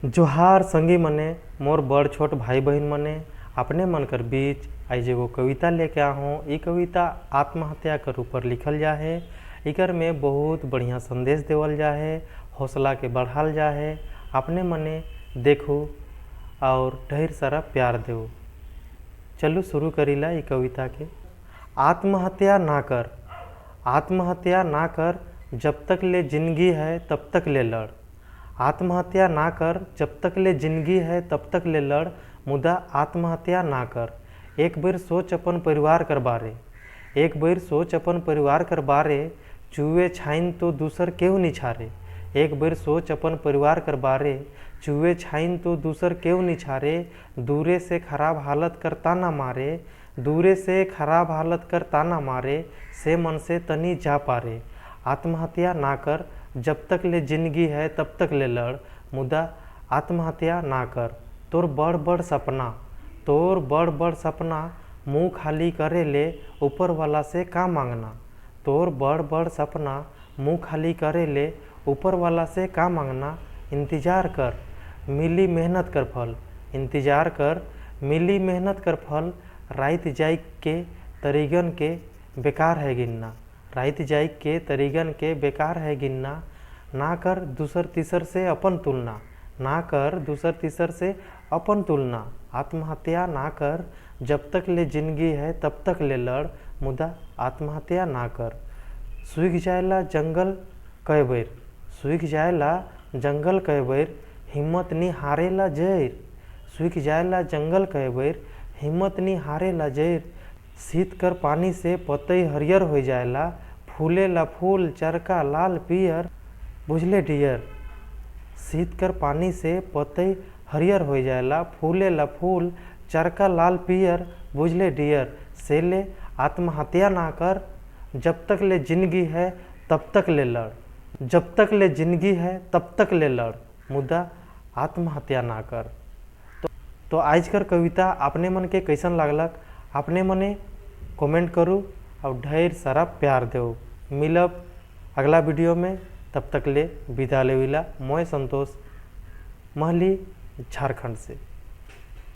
जोहार संगी मने, मोर बड़ छोट भाई बहन मने, अपने मन कर बीच आज एगो कविता लेके आहूँ। ई कविता आत्महत्या कर ऊपर लिखल जाहे। इकर में बहुत बढ़िया संदेश देवल जाहे, हौसला के बढ़ाल जाहे। अपने मने देखू और ढेर सारा प्यार देऊ। चलू शुरू करीला ई कविता के। आत्महत्या ना कर, आत्महत्या ना कर, जब तक ले जिंदगी है तब तक ले लड़। आत्महत्या ना कर, जब तक ले जिंदगी है तब तक ले लड़, मुदा आत्महत्या ना कर। एक बेर सोच अपन परिवार कर बारे, एक बेर सोच अपन परिवार कर बारे, चूहे छाइन तो दूसर केहू नहीं छारे। एक बेर सोच अपन परिवार कर बारे, चूहे छाइन तो दूसर केहू नहीं छारे। दूरे से खराब हालत कर ताना मारे, दूरे से खराब हालत कर ताना मारे, से मन से तनी जा पारे। आत्महत्या ना कर, जब तक ले जिंदगी है तब तक ले लड़, मुदा आत्महत्या ना कर। तोर बड़ बड़ सपना, तोर बड़ बड़ सपना, मुँह खाली करे ले ऊपर वाला से का मांगना। तोर बड़ बड़ सपना, मुँह खाली करे ले ऊपर वाला से का मांगना। इंतजार कर, मिली मेहनत कर फल, इंतजार कर, मिली मेहनत कर फल। रात जाई के तरीगन के बेकार है गिनना, रात जाई के तरीगन के बेकार है गिनना। ना कर दूसर तीसर से अपन तुलना, ना कर दूसर तीसर से अपन तुलना। आत्महत्या ना कर, जब तक ले जिंदगी है तब तक ले लड़, मुदा आत्महत्या ना कर। सूख जाएला जंगल कई बेर, सूख जाएला जंगल कई बेर, हिम्मत नी हारेला जैर। सूख जाएला जंगल कई बेर, हिम्मत नी हारेला जैर। शीत कर पानी से पतई हरियर हो जाएला, फूलेला फूल चरका लाल पियर, बुझले डियर। शीत कर पानी से पतई हरियर हो जाएला, फूलेला फूल चरका लाल पियर, बुझले डियर। से ले आत्महत्या ना कर, जब तक ले जिंदगी है तब तक ले लड़, जब तक ले जिंदगी है तब तक ले लड़, मुदा आत्महत्या ना कर। तो आज कर कविता अपने मन के कैसन लागलक अपने मने कमेंट करू और ढेर सारा प्यार देऊ। मिलब अगला वीडियो में, तब तक ले विदा लेविला। मोय संतोष महली, झारखंड से।